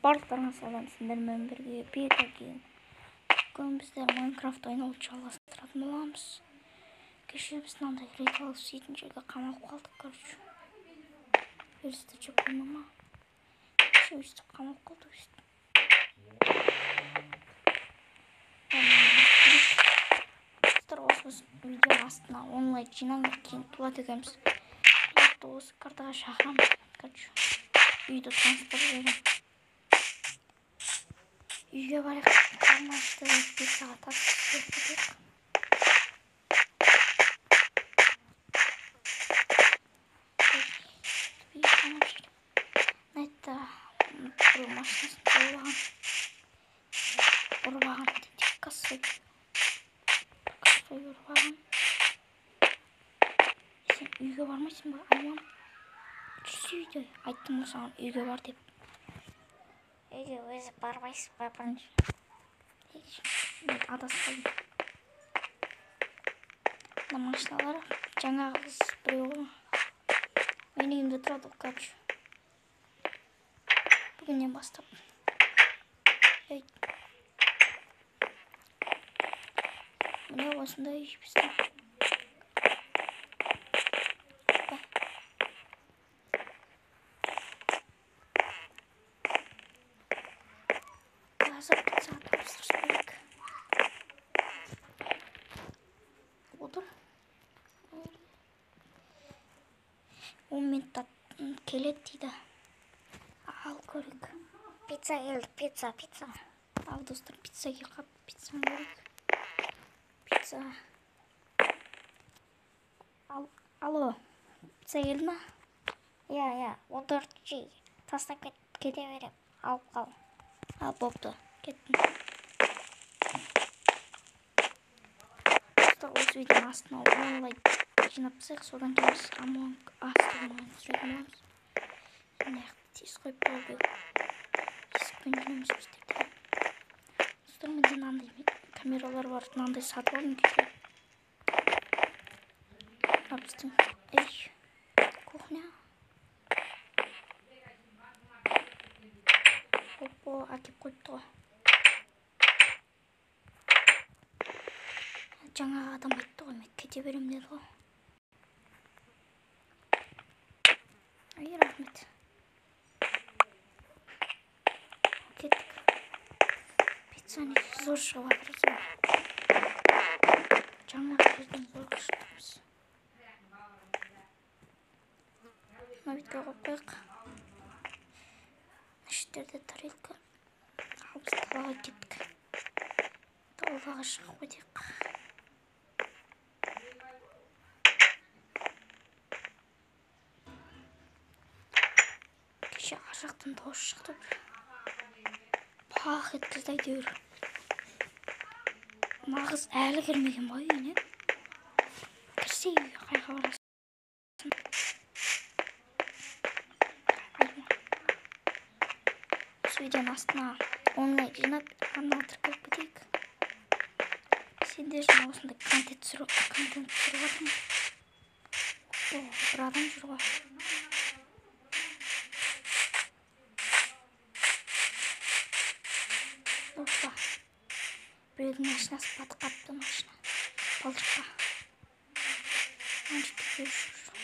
Барлықтарыңа сәлем, сендермен бірге Бека Гейм. Бүгін біздер Майнкрафт ойнауды жалғастыратын боламыз. Кеше біз мынандай рейд алып істейтін жерге қамалып қалдық, короче. Өстіп жеп қойма ма? Кеше өстіп қамалып қалдық өстіп. Достар, осы видеоның астына 10 лайк жинаңдар, кейін Дулат екеуміз Дулатты осы картаға шақырамыз. Короче, үйді таныстырып жіберемін. Үйге барайық, қарны ашты, пиццаға тапсырыс беріп кетейік. Найтта біреу машинасын тауып алған. Ұрып алған дейді, кассой. Кассой ұрып алған. Сен үйге бармайсың ба, айуан? Жүрсе үйде, айттым ғой саған үйге бар деп. Үйге өзі бармайсың ба бірінші? Мен адасып қалдым. Мына машиналар жаңағы қыз біреу ғой. Менің үйімде тұрады ғой, короче. Бүгіннен бастап. Ей. Міне осындай үй бізде. Қазір пиццаға тапсырыс берейік. Отыр. 10 минутта келеді дейді. Ал көрейік. Пицца келді, пицца, пицца. Ал достар, пицца келіп қалыпты, пиццаны көрейік. Пицца. Ал, алло, пицца келді ма? Иә, иә, 14-ші. Тастап кете берем, алып қал. Ал, бопты, кеттім. Достар, осы видеоның астына 10 лайк жинап тастайық, содан кейін біз Among Us деген ойын түсіретін боламыз. Мына жақта тез қойып қою керек. Есікпен жүреміз біздер деген. Достар, менде мынандай камералар бар, мынандай сатып алдым кеше. Мына біздің, ей, кухня. Опа, әкеп қойыпты ғой. Жаңағы адам айтты ғой, мен кете беремін деді ғой. Ай, рахмет. Кеттік. Пиццаны зор шығып жатыр екен. Жаңағы жерден зор шығып тұрмыз. Мына бетке қойып қояйық. Мына жерде тарелка. Ал біз далаға кеттік. Далаға шығып кетейік. Кеше ар жақтан дауыс шықты бір. Пах еткізді әйтеуір. Мына қыз әлі кірмеген ба үйіне? Кірсе үйге қайға барасың? Осы видеоның астына 10 лайк жинап, арнаға тіркеліп кетейік. Сендер үшін осындай контент түсіріп жатырмын. О, бір адам жүр ғой. Опа. Біреудің машинасы батып қалыпты, машина. Балшыққа. Ана жерде біреу жүр.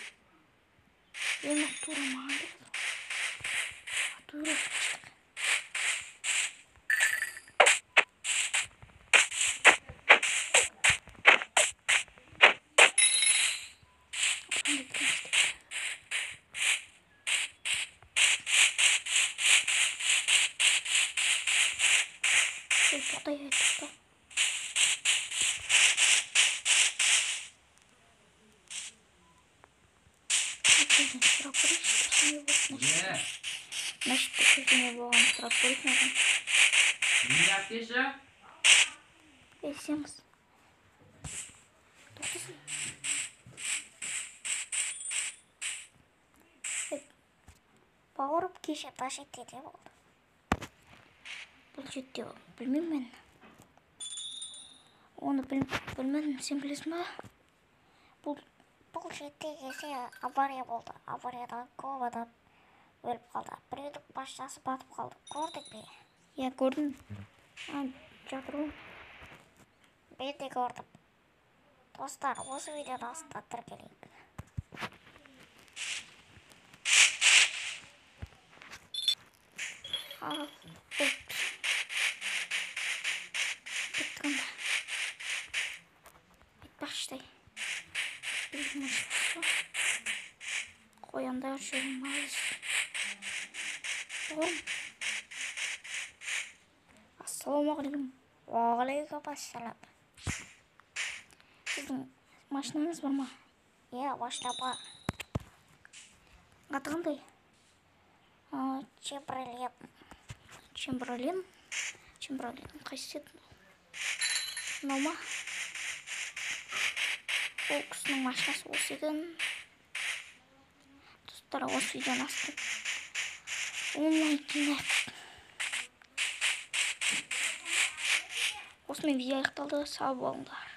Е, мына тура маған келеді ғой. Тура қаштық. Ей, тоқтай, ей, тоқта. Сұрап көрейікші, бірдеңе болды. Мына жерде бірдеңе болғанын сұрап көрейік мынадан. Не әкеші? Ей, сенбіз. Тоқтасын. Ей, Бауырым кеше мына жерде не болды? Бұл жерде білмеймін мен. Оны білмедім, сен білесің ба? Бұл жерде кеше авария болды. Авариядан көп адам өліп қалды. Біреудің Машинасы батып қалды. Көрдің бе? Иә, көрдім. Жатыр ғой. Мен де көрдім. Достар, осы видеоны астына тіркелейік. Ал, кеттік онда. Айтпақшыдай. Қояндар жүрміз. Ассалаумағалейкум. Уағалейкум ассалам. Сіздің машинаңыз бар ма? Иә, машина бар. Аты қандай? Чевролет. Чевролет? Чевролет қайсысы еді? Мынау ма? Ол кісінің машинасы осы екен. Достар, осы видеоны астына 10 лайк жинайық. Осымен видео аяқталды. Сау болыңдар.